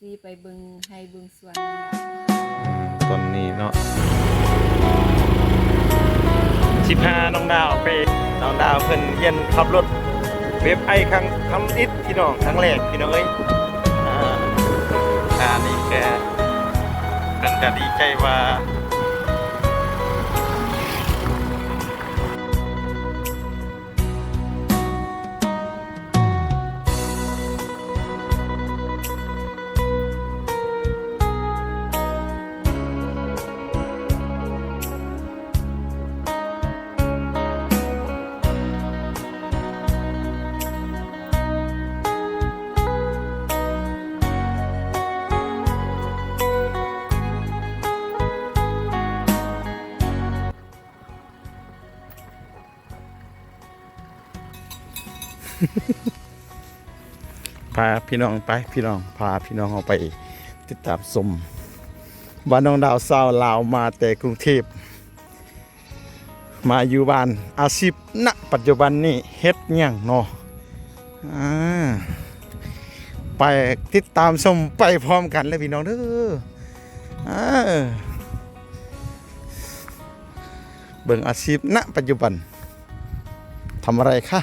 ທີ່ໄປເບິ່ງໄຮ່ເບິ່ງສວນ ຕອນນີ້ເນາະ ສິບຫ້າ ນ້ອງດາວໄປ ນ້ອງດາວເພິ່ນຮຽນຂັບລົດເວຟໄອຄັ້ງທຳອິດ ພີ່ນ້ອງ ຄັ້ງແລກ ພີ່ນ້ອງເອີຍ. ອ່າ ອັນນີ້ກະເພິ່ນກະດີໃຈວ່າ ພາພີ່ນ້ອງໄປ ພີ່ນ້ອງ ພາພີ່ນ້ອງເຮົາໄປຕິດຕາມຊົມວ່າ ນ້ອງດາວສາວລາວມາແຕ່ກຸງເທບ ມາຢູ່ບ້ານ ອາຊີບ ນະ ປັດຈຸບັນນີ້ເຮັດຫຍັງເນາະ? ອ່າ ໄປຕິດຕາມຊົມໄປພ້ອມກັນເລີຍພີ່ນ້ອງເດີ. ເອີ ເບິ່ງອາຊີບ ນະ ປັດຈຸບັນ ທຳອະໄລຄະ?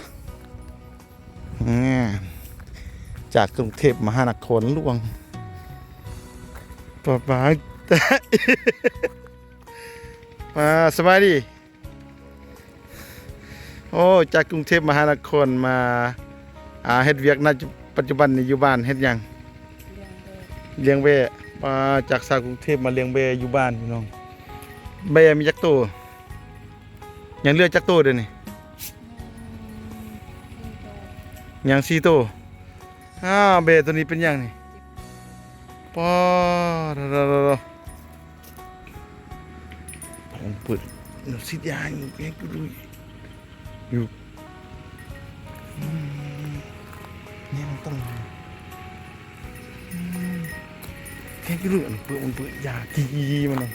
ອາ ຈາກກຸງເທບມະຫານະຄອນຫຼວງ ປະບາງ ອ່າ ສະບາຍດີ. ໂອ້ ຈາກກຸງເທບມະຫານະຄອນມາ ອ່າ ເຮັດວຽກ ນະ ປັດຈຸບັນນີ້ຢູ່ບ້ານເຮັດຫຍັງ? ລ້ຽງແບ້. ລ້ຽງແບ້. ອ່າ ຈາກຊາວກຸງເທບມາລ້ຽງແບ້ຢູ່ບ້ານ ພີ່ນ້ອງ. ແບ້ມີຈັກໂຕ? ຍັງເຫຼືອຈັກໂຕດຽວນີ້? ຍັງສີ່ໂຕ. ອ້າວ ແບ້ໂຕນີ້ເປັນຫຍັງນີ້? ປາ ໂອ້ ເປີດ ສີດຢາຢູ່ ແຮງກະລຸຍຢູ່. ອືມ ແນວມັນຕ້ອງ ອືມ ແຮງກະລຸຍ ອັນເປີດ ມັນເປີດຢາ ຈີ່ມັນນະ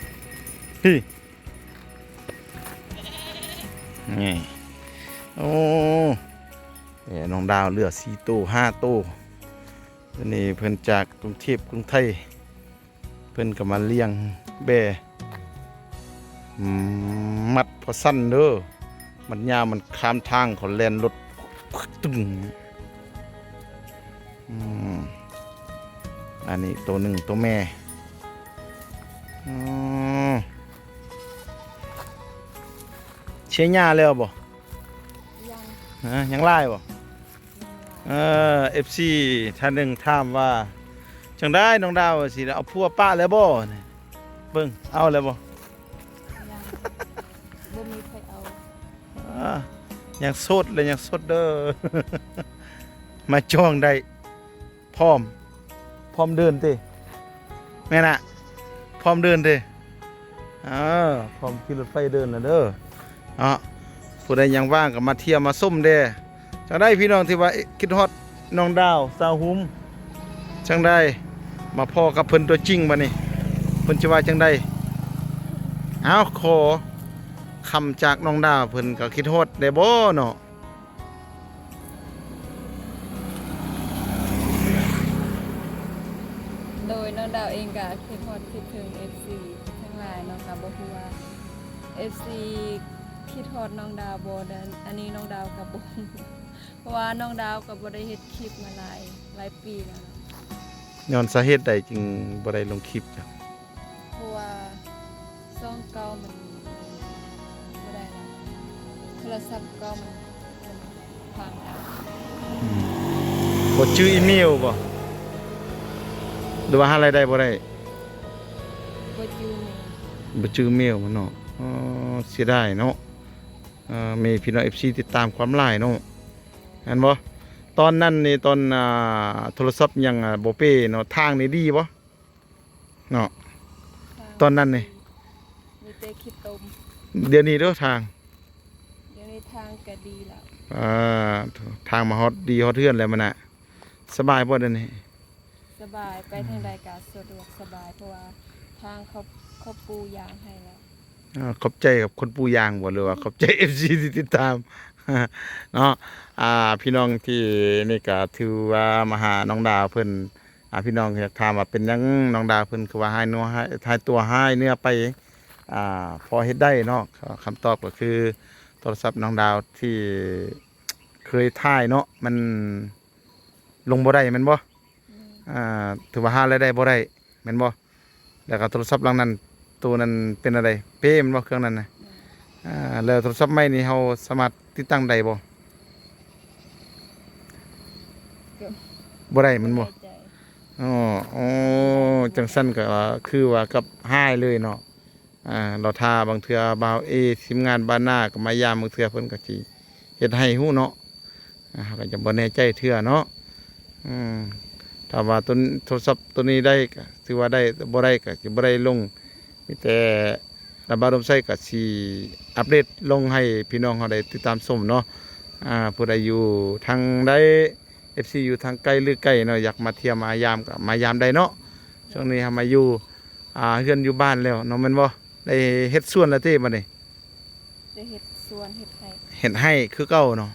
ພີ້ ນີ້. ໂອ້ ແມ່ນ້ອງດາວເຫຼືອສີ່ໂຕ ຫ້າໂຕ. ອັນນີ້ເພິ່ນຈາກກຸງເທບ ກຸງໄທ ເພິ່ນກໍມາລ້ຽງແບ້. ອືມ ມັດພໍສັ້ນເດີ ມັດຍາວ ມັນຂ້າມທາງ ເຂົາແລ່ນລົດຕຶ້ງ. ອືມ ອັນນີ້ໂຕໜຶ່ງ ໂຕແມ່. ອືມ ເສຍຫຍ້າແລ້ວບໍ່? ຍັງ. ຮະ ຍັງຫຼາຍບໍ່? ເອີ ເອັຟຊີທ່ານໜຶ່ງຖາມວ່າ ຈັ່ງໃດນ້ອງດາວ ຊິໄດ້ເອົາຜົວປະແລ້ວບໍ່? ເບິ່ງ ເອົາແລ້ວບໍ່? ຍັງ ບໍ່ມີໃຜເອົາ. ອາ ຍັງໂສດ ແລະ ຍັງໂສດເດີ. ມາຈອງໄດ້. ພ້ອມ ພ້ອມເດີນຕິ ແມ່ນນະ ພ້ອມເດີນຕິ ເອີ ພ້ອມຂີ່ລົດໄຟເດີນນະເດີເນາະ. ຜູ້ໃດຍັງວ່າງກໍມາທ່ຽວມາຊົມແດ່. ຈັ່ງໃດພີ່ນ້ອງທີ່ວ່າຄິດຮອດນ້ອງດາວ ສາວຫຸມ ຈັ່ງໃດ ມາພໍ້ກັບເພິ່ນຕົວຈິງບາດນີ້ ເພິ່ນຊິວ່າຈັ່ງໃດ? ເອົາ ຂໍຄຳຈາກນ້ອງດາວ ເພິ່ນກໍຄິດຮອດແດ່ບໍ່ເນາະ? ໂດຍ ນ້ອງດາວເອງກະຄິດຮອດຄິດເຖິງເອັຟຊີທັງຫຼາຍເນາະ ກະບໍ່ຮູ້ວ່າເອັຟຊີຄິດຮອດນ້ອງດາວບໍ່. ອັນນີ້ນ້ອງດາວກະບໍ່ຮູ້ ເພາະວ່ານ້ອງດາວກະບໍ່ໄດ້ເຮັດຄລິບມາຫຼາຍ ຫຼາຍປີແລ້ວເນາະ. ຍ້ອນສາເຫດໃດຈຶ່ງບໍ່ໄດ້ລົງຄລິບ? ເພາະວ່າຊ່ອງເກົ່າມັນບໍ່ໄດ້ລະ ໂທລະສັບເກົ່າມັນພັງ. ອືມ ບໍ່ຈື່ອີເມວບໍ່ ຫຼືວ່າຫາລາຍໄດ້ບໍ່ໄດ້? ບໍ່ຈື່ເມວ ບໍ່ຈື່ເມວມັນເນາະ. ອໍ ເສຍດາຍເນາະ. ເອີ ມີພີ່ນ້ອງເອັຟຊີຕິດຕາມຄວາມຫຼາຍເນາະ ແມ່ນບໍ່? ຕອນນັ້ນນີ້ ຕອນ ອ່າ ໂທລະສັບຍັງ ອ່າ ບໍ່ເປ້ເນາະ ທາງນີ້ດີບໍ່? ເນາະ ຕອນນັ້ນນີ້ ມີແຕ່ຂີ້ຕົມ. ດຽວນີ້ເດີທາງ ດຽວນີ້ທາງກະດີແລ້ວ. ອ່າ ທາງມາຮອດ ດີຮອດເຮືອນແລ້ວມັນນະ. ສະບາຍບໍ່ດຽວນີ້? ສະບາຍ ໄປທາງໃດກະສະດວກສະບາຍ ເພາະວ່າທາງເຂົາ ເຂົາປູຢາງໃຫ້ແລ້ວ. ອ່າ ຂອບໃຈກັບຄົນປູຢາງບໍ່ ຫຼືວ່າຂອບໃຈເອັຟຊີທີ່ຕິດຕາມເນາະ? ອ່າ ພີ່ນ້ອງທີ່ນີ້ກະຖືວ່າມາຫານ້ອງດາວເພິ່ນ ອ່າ ພີ່ນ້ອງຢາກຖາມວ່າເປັນຫຍັງນ້ອງດາວເພິ່ນຄືວ່າຫາຍໜວ ຫາຍ ຫາຍຕົວຫາຍເນື້ອໄປ? ອ່າ ພໍເຮັດໄດ້ເນາະ. ຄຳຕອບກໍຄືໂທລະສັບນ້ອງດາວທີ່ເຄີຍຖ່າຍເນາະ ມັນລົງບໍ່ໄດ້ແມ່ນບໍ່? ອືມ ອ່າ ຖືວ່າຫາລາຍໄດ້ບໍ່ໄດ້ແມ່ນບໍ່? ແລ້ວກໍໂທລະສັບຫຼັງນັ້ນ ໂຕນັ້ນເປັນແນວໃດ? ເປແມ່ນບໍ່ ເຄື່ອງນັ້ນນະ? ແມ່ນ. ອ່າ ແລ້ວໂທລະສັບໃໝ່ນີ້ເຮົາສາມາດຕິດຕັ້ງໄດ້ບໍ່? ກໍ ບໍ່ໄດ້ແມ່ນບໍ່? ບໍ່ແນ່ໃຈ. ອໍ ອໍ ຈັ່ງຊັ້ນກໍຄືວ່າກັບຫາຍເລີຍເນາະ. ອ່າ ລໍຖ້າ ບາງເທື່ອບ່າວເອ ທີມງານບ້ານນາກໍມາຢາມ ບາງເທື່ອເພິ່ນກໍຊິເຮັດໃຫ້ຮູ້ເນາະ. ອ່າ ເຮົາກໍຈະບໍ່ແນ່ໃຈເທື່ອເນາະ. ອືມ ຖ້າວ່າໂຕ ໂທລະສັບໂຕນີ້ໄດ້ກໍຖືວ່າໄດ້, ບໍ່ໄດ້ກໍຊິບໍ່ໄດ້ລົງ. ມີແຕ່ລະບາດລົມໄຊກໍຊິອັບເດດລົງໃຫ້ພີ່ນ້ອງເຮົາໄດ້ຕິດຕາມຊົມເນາະ. ອ່າ ຜູ້ໃດຢູ່ທາງໃດ ເອັຟຊີ ຢູ່ທາງໃກ້ຫຼືໄກເນາະ ຢາກມາທ່ຽວມາຢາມກໍມາຢາມໄດ້ເນາະ. ຊ່ວງນີ້ເຮົາມາຢູ່ ອ່າ ເຮືອນຢູ່ບ້ານແລ້ວເນາະ ແມ່ນບໍ່? ໄດ້ເຮັດສວນແລ້ວຕິບັດນີ້? ໄດ້ເຮັດສວນເຮັດໄຮ່. ເຮັດໄຮ່ຄືເກົ່າເນາະ.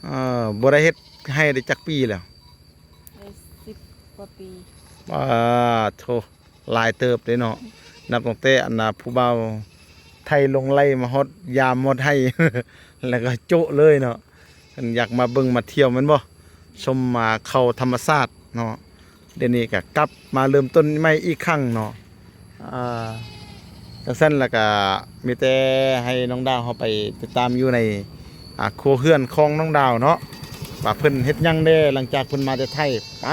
ເອີ ບໍ່ໄດ້ເຮັດໄຮ່ໄດ້ຈັກປີແລ້ວ? ໄດ້ສິບກວ່າປີ. ປາໂທ ຫຼາຍເຕີບເດ້ເນາະ. ນັບຕັ້ງແຕ່ອັນນ່າ ຜູ້ບ່າວໄຖລົງໄລ່ມາຮອດ ຢາມຮອດໄຮ່ ແລ້ວກໍໂຈະເລີຍເນາະ. ເພິ່ນຢາກມາເບິ່ງມາທ່ຽວແມ່ນບໍ່? ຊົມ ອ່າ ເຂົ້າທຳມະຊາດເນາະ. ດຽວນີ້ກໍກັບມາເລີ່ມຕົ້ນໃໝ່ອີກຄັ້ງເນາະ. ອ່າ ຈັ່ງຊັ້ນລະກະມີແຕ່ໃຫ້ນ້ອງດາວເຮົາໄປຕິດຕາມຢູ່ໃນ ອ່າ ຄົວເຮືອນຂອງນ້ອງດາວເນາະ ວ່າເພິ່ນເຮັດຫຍັງແດ່ ຫຼັງຈາກເພິ່ນມາແຕ່ໄທ. ໄປ.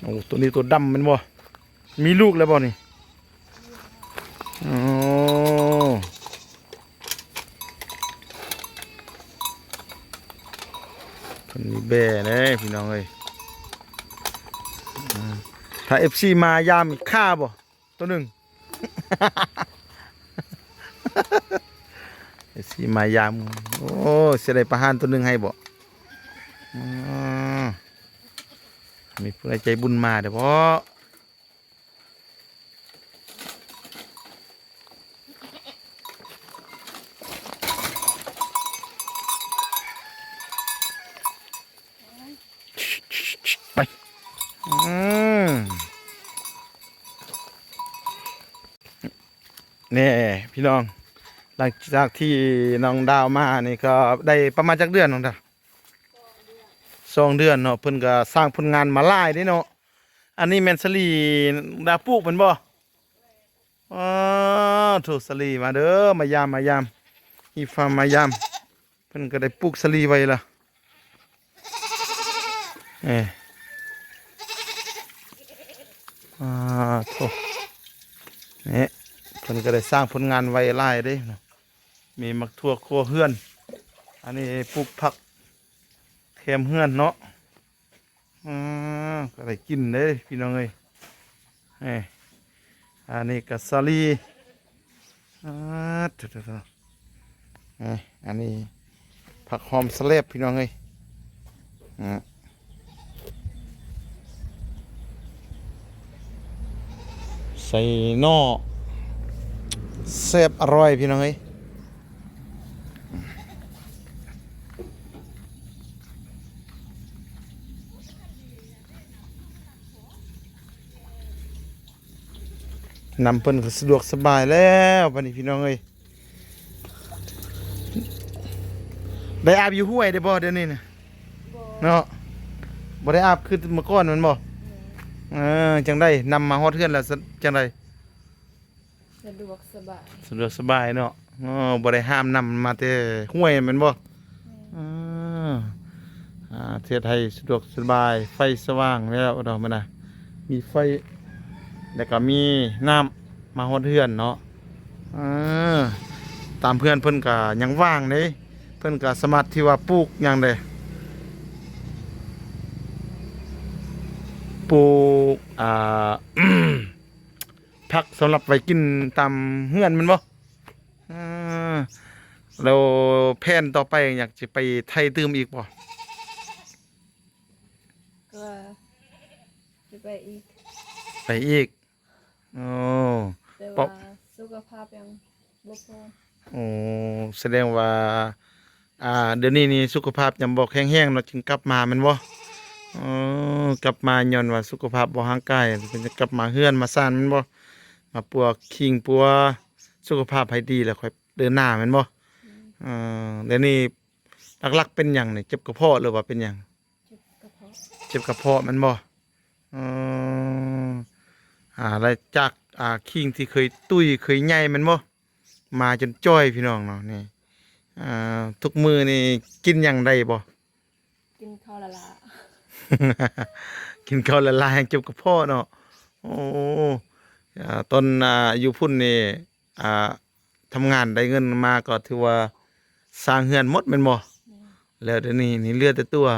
ໂອ້ ໂຕນີ້ໂຕດຳແມ່ນບໍ່? ມີລູກແລ້ວບໍ່ນີ້? ໂອ້ ເພິ່ນມີແບ້ເດ້ພີ່ນ້ອງເອີຍ. ອ່າ ຖ້າເອັຟຊີມາຢາມຂ້າບໍ່ ໂຕໜຶ່ງ? ເອັຟຊີມາຢາມ ໂອ້ ຊິໄດ້ປະຫານໂຕໜຶ່ງໃຫ້ບໍ່? ອື ມີຜູ້ໃດໃຈບຸນມາເດ້ບໍ່? ໄປ ອືມ ນີ້ພີ່ນ້ອງ ຫຼັງຈາກທີ່ນ້ອງດາວມານີ້ ກໍໄດ້ປະມານຈັກເດືອນນ້ອງດາວ? ສອງເດືອນເນາະ. ເພິ່ນກໍສ້າງຜົນງານມາຫຼາຍເດ້ເນາະ. ອັນນີ້ແມ່ນສາລີດາປູກແມ່ນບໍ່? ອໍ ໂທ ສາລີ ມາເດີ ມາຢາມ ມາຢາມ ອີຟາມມາຢາມ. ເພິ່ນກໍໄດ້ປູກສາລີໄວ້ລະ ເອີ ອາ ໂທ ນີ້ ເພິ່ນກໍໄດ້ສ້າງຜົນງານໄວ້ຫຼາຍເດ້ເນາະ. ມີໝາກຖົ່ວຄົວເຮືອນ ອັນນີ້ປູກຜັກແຄມເຮືອນເນາະ. ອ່າ ກໍໄດ້ກິນເດ້ພີ່ນ້ອງເອີຍ. ນີ້ ອັນນີ້ກໍສາລີ ອ່າ ໂທ້ໆໆ ນີ້ ອັນນີ້ຜັກຫອມສະແລັບພີ່ນ້ອງເອີຍ. ອ່າ ໃສ່ໜໍ່ ແຊບອະຮ່ອຍພີ່ນ້ອງເອີຍ. ນ້ຳເພິ່ນກໍສະດວກສະບາຍແລ້ວບັດນີ້ພີ່ນ້ອງເອີຍ. ໄດ້ອາບຢູ່ຫ້ວຍໄດ້ບໍ່ດຽວນີ້ນະ? ບໍ່ ເນາະ ບໍ່ໄດ້ອາບຄືເມື່ອກ່ອນແມ່ນບໍ່? ແມ່ນ. ເອີ ຈັ່ງໃດ ນ້ຳມາຮອດເຮືອນແລ້ວ ສະ ຈັ່ງໃດ? ສະດວກສະບາຍ ສະດວກສະບາຍເນາະ. ເອີ ບໍ່ໄດ້ຫ້າມນ້ຳມາແຕ່ຫ້ວຍແມ່ນບໍ່? ແມ່ນ. ເອີ ອ່າ ເຮັດໃຫ້ສະດວກສະບາຍ ໄຟສະຫວ່າງແລ້ວເນາະ ມັນນະ ມີໄຟ ແລ້ວກໍມີນ້ຳມາຮອດເຮືອນເນາະ. ເອີ ຕາມເຮືອນເພິ່ນກໍຍັງວ່າງເດ້ ເພິ່ນກໍສາມາດທີ່ວ່າປູກຫຍັງໄດ້ ປູກ ອ່າ ຜັກສຳລັບໄວ້ກິນຕາມເຮືອນແມ່ນບໍ່? ເອີ ແລ້ວແຜນຕໍ່ໄປຢາກຊິໄປໄທຕື່ມອີກບໍ່? ກໍຊິໄປອີກ ໄປອີກ. ໂອ້ ແຕ່ວ່າສຸຂະພາບຍັງບໍ່ພ້ອມ. ໂອ້ ສະແດງວ່າ ອ່າ ດຽວນີ້ນີ້ສຸຂະພາບຍັງບໍ່ແຂງແຮງເນາະ ຈຶ່ງກັບມາແມ່ນບໍ່? ເອີ ກັບມາຍ້ອນວ່າສຸຂະພາບບໍ່ຮ່າງກາຍ ເພິ່ນຈະກັບມາເຮືອນມາຊານແມ່ນບໍ່? ມາປົວຄີງປົວສຸຂະພາບໃຫ້ດີ ແລ້ວຄ່ອຍເດີນໜ້າແມ່ນບໍ່? ອືມ ເອີ ດຽວນີ້ຫຼັກໆເປັນຫຍັງນີ້? ເຈັບກະເພາະ ຫຼືວ່າເປັນຫຍັງ? ເຈັບກະເພາະ ເຈັບກະເພາະແມ່ນບໍ່? ເອີ ອ່າ ແລ້ວຈາກ ອ່າ ຄີງທີ່ເຄີຍຕຸ້ຍເຄີຍໃຫຍ່ແມ່ນບໍ່? ມາຈົນຈ່ອຍພີ່ນ້ອງເນາະ ນີ້ ອ່າ ທຸກມື້ນີ້ກິນຫຍັງໄດ້ບໍ່? ກິນເຂົ້າຫຼາໆ ກິນເຂົ້າຫຼາຍໆ ແຮງເຈັບກະເພາະເນາະ. ໂອ້ ອ່າ ຕອນ ອ່າ ຢູ່ພຸ້ນນີ້ ອ່າ ທຳງານໄດ້ເງິນມາກໍຖືວ່າສ້າງເຮືອນໝົດແມ່ນບໍ່? ແມ່ນ. ແລ້ວດຽວນີ້ນີ້ເຫຼືອແຕ່ຕົວ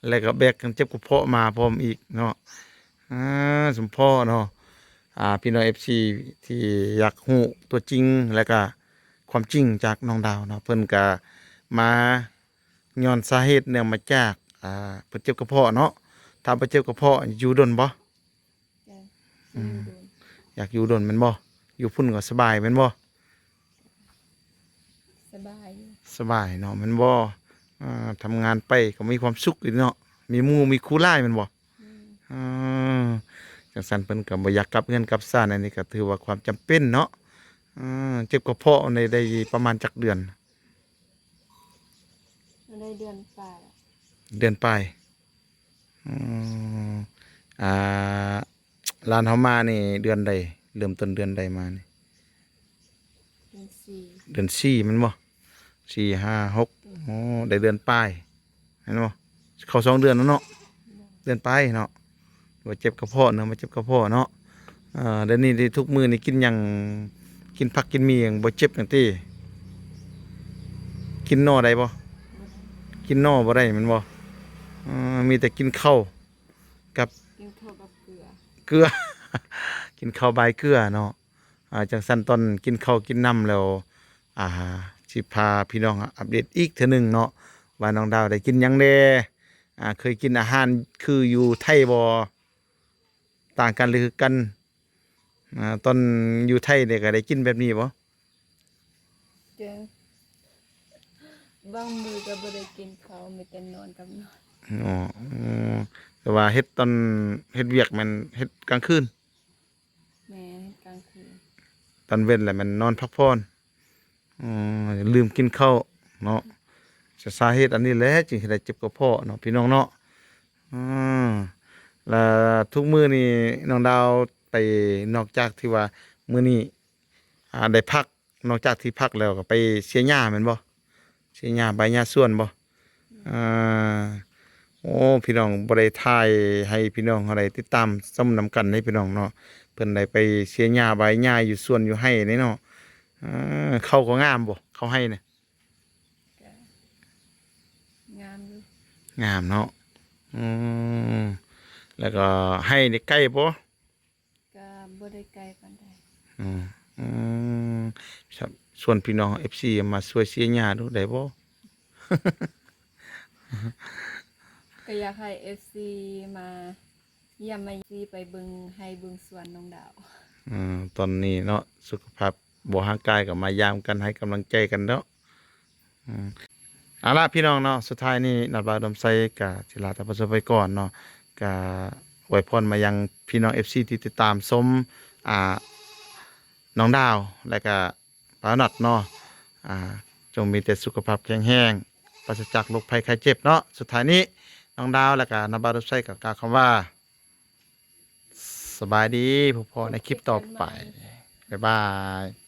ແລ້ວກໍແບກກັນເຈັບກະເພາະມາພ້ອມອີກເນາະ. ອ່າ ສົມພໍເນາະ ອ່າ ພີ່ນ້ອງເອັຟຊີທີ່ຢາກຮູ້ຕົວຈິງ ແລ້ວກໍຄວາມຈິງຈາກນ້ອງດາວເນາະ ເພິ່ນກໍມາຍ້ອນສາເຫດເນື່ອງມາຈາກ ອ່າ ເພິ່ນເຈັບກະເພາະເນາະ. ຖ້າບໍ່ເຈັບກະເພາະຢູ່ດົນບໍ່? ເຈົ້າ ອືມ ຢູ່ດົນ ຢາກຢູ່ດົນແມ່ນບໍ່? ຢູ່ພຸ້ນກໍສະບາຍແມ່ນບໍ່? ສະບາຍຢູ່ ສະບາຍເນາະແມ່ນບໍ່? ອ່າ ທຳງານໄປກໍມີຄວາມສຸກຢູ່ເນາະ ມີໝູ່ມີຄູ່ຫຼາຍແມ່ນບໍ່? ອືມ ອ່າ ຈັ່ງຊັ້ນເພິ່ນກໍບໍ່ຢາກກັບເຮືອນກັບຊານ ອັນນີ້ກໍຖືວ່າຄວາມຈຳເປັນເນາະ. ອ່າ ເຈັບກະເພາະໄດ້ ໄດ້ປະມານຈັກເດືອນ? ໄດ້ເດືອນປາຍ ເດືອນປາຍ. ອືມ ອ່າ ຫຼານເຮົາມານີ້ເດືອນໃດ? ເລີ່ມຕົ້ນເດືອນໃດມານີ້? ເດືອນສີ່ ເດືອນສີ່ແມ່ນບໍ່? ສີ່ ຫ້າ ຫົກ ໂອ້ ໄດ້ເດືອນປາຍແມ່ນບໍ່? ເຂົ້າສອງເດືອນແລ້ວເນາະ ເດືອນປາຍເນາະ. ວ່າເຈັບກະເພາະເນາະ ວ່າເຈັບກະເພາະເນາະ. ເອີ ດຽວນີ້ ທຸກມື້ນີ້ກິນຫຍັງ? ກິນຜັກກິນໝີ່ຫຍັງ ບໍ່ເຈັບຫຍັງຕິ? ກິນໜໍ່ໄດ້ບໍ່? ບໍ່ໄດ້ ກິນໜໍ່ບໍ່ໄດ້ແມ່ນບໍ່? ເອີ ມີແຕ່ກິນເຂົ້າກັບ ກິນເຂົ້າກັບເກືອ ເກືອ ກິນເຂົ້າບາຍເກືອເນາະ. ອ່າ ຈັ່ງຊັ້ນຕອນກິນເຂົ້າກິນນ້ຳແລ້ວ ອ່າ ຊິພາພີ່ນ້ອງອັບເດດອີກເທື່ອໜຶ່ງເນາະ ວ່ານ້ອງດາວໄດ້ກິນຫຍັງແດ່? ອ່າ ເຄີຍກິນອາຫານຄືຢູ່ໄທບໍ່? ຕ່າງກັນ ຫຼື ຄືກັນ? ອ່າ ຕອນຢູ່ໄທນີ້ກໍໄດ້ກິນແບບນີ້ບໍ່? ເຈົ້າ ບາງມື້ກໍບໍ່ໄດ້ກິນເຂົ້າ ມີແຕ່ນອນກັບນອນ. ອໍ ອືມ ແຕ່ວ່າເຮັດຕອນ ເຮັດວຽກແມ່ນເຮັດກາງຄືນ? ແມ່ນ ເຮັດກາງຄືນ. ຕອນເວັນແຫຼະແມ່ນນອນພັກຜ່ອນ. ອືມ ລືມກິນເຂົ້າເນາະ. ສາ ສາເຫດອັນນີ້ແຫຼະຈຶ່ງເຮັດໃຫ້ເຈັບກະເພາະເນາະ ພີ່ນ້ອງເນາະ. ອືມ ແລະ ທຸກມື້ນີ້ນ້ອງດາວໄປ ນອກຈາກທີ່ວ່າມື້ນີ້ ອ່າ ໄດ້ພັກ ນອກຈາກທີ່ພັກແລ້ວກໍໄປເສຍຫຍ້າແມ່ນບໍ່? ເສຍຫຍ້າ ບາຍຫຍ້າສວນບໍ່? ອ່າ ໂອ້ ພີ່ນ້ອງ ບໍ່ໄດ້ຖ່າຍໃຫ້ພີ່ນ້ອງເຮົາໄດ້ຕິດຕາມຊົມນຳກັນເດ້ພີ່ນ້ອງເນາະ. ເພິ່ນໄດ້ໄປເສຍຫຍ້າ ບາຍຫຍ້າຢູ່ສວນຢູ່ໄຮ່ນີ້ເນາະ. ເອີ ເຂົ້າກໍງາມບໍ່? ເຂົ້າໄຮ່ນະ? ກໍງາມຢູ່ ງາມເນາະ. ອືມ ແລ້ວກໍໄຮ່ນີ້ໄກບໍ່? ກໍບໍ່ໄດ້ໄກປານໃດ. ອືມ ອືມ ຊວນພີ່ນ້ອງເອັຟຊີມາຊ່ວຍເສຍຫຍ້າດູໄດ້ບໍ່? ກໍຢາກໃຫ້ເອັຟຊີມາຢ້ຽມມາຢາມ ໄປເບິ່ງໄຮ່ເບິ່ງສວນນ້ອງດາວ. ອືມ ຕອນນີ້ເນາະ ສຸຂະພາບບໍ່ຮ່າງກາຍກໍມາຢາມກັນ ໃຫ້ກຳລັງໃຈກັນເນາະ. ອືມ ເອົາລະ ພີ່ນ້ອງເນາະ ສຸດທ້າຍນີ້ ນັດບ່າວອຸດົມໄຊກະຊິລາທ່ານຜູ້ຊົມໄປກ່ອນເນາະ. ກະອວຍພອນມາຍັງພີ່ນ້ອງເອັຟຊີທີ່ຕິດຕາມຊົມ ອ່າ ນ້ອງດາວ ແລະກະບ່າວນັດເນາະ. ອ່າ ຈົ່ງມີແຕ່ສຸຂະພາບແຂງແຮງ ປາສະຈາກໂລກໄພໄຂ້ເຈັບເນາະ. ສຸດທ້າຍນີ້ ນ້ອງດາວ ແລະກະນັດບ່າວອຸດົມໄຊກໍກ່າວຄຳວ່າ ສະບາຍດີ ພົບພໍ້ໃນຄລິບຕໍ່ໄປ. ບາຍບາຍ.